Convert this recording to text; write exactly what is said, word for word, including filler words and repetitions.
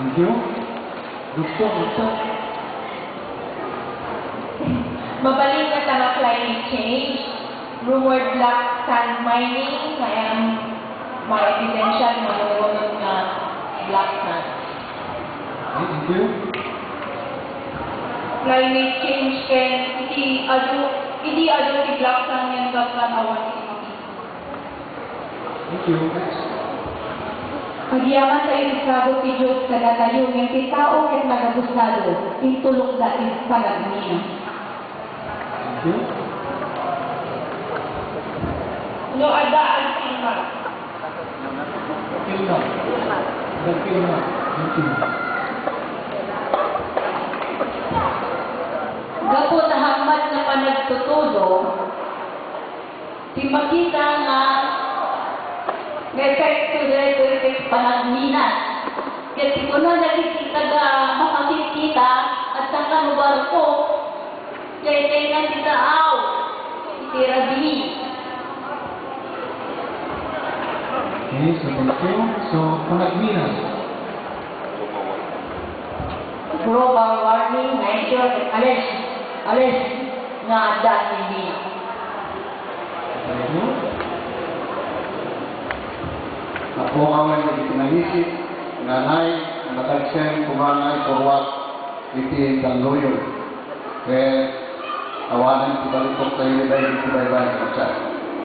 Thank you. Gusto, gusto. Mabalin nga tanga climate change, rumored black sand mining nga, em, may ebidensya nga manunot nga black sand. Okay, thank you. Climate change ken iti adu, iti adu ti black sand nga agkan awan iti Thank you. Next. Agyamankami iti sagut ti Dios kadatayo, ngem ti tao ket nagabusado, intulokda ti panagmina. Thank you. No adda agpirma. Pirma. Agpirma. Thank you. Gapu ta hamad nga panagtutudo, ti makita nga, nga epekto daytoy ket panagmina. Ket ti kunana dagiti taga-, makakitkita, adda kano barko, daytoy nga ti daaw, iti rabii. Okay, so thank you. So, panagmina. Global warming, nature, ket alis, alis nga adda ti mina. Apo awan iti nangisip nga nay madagsen koma nga isurwat iti danluyon. Ket awanen ti balitok tayo ni Bay iti baybay.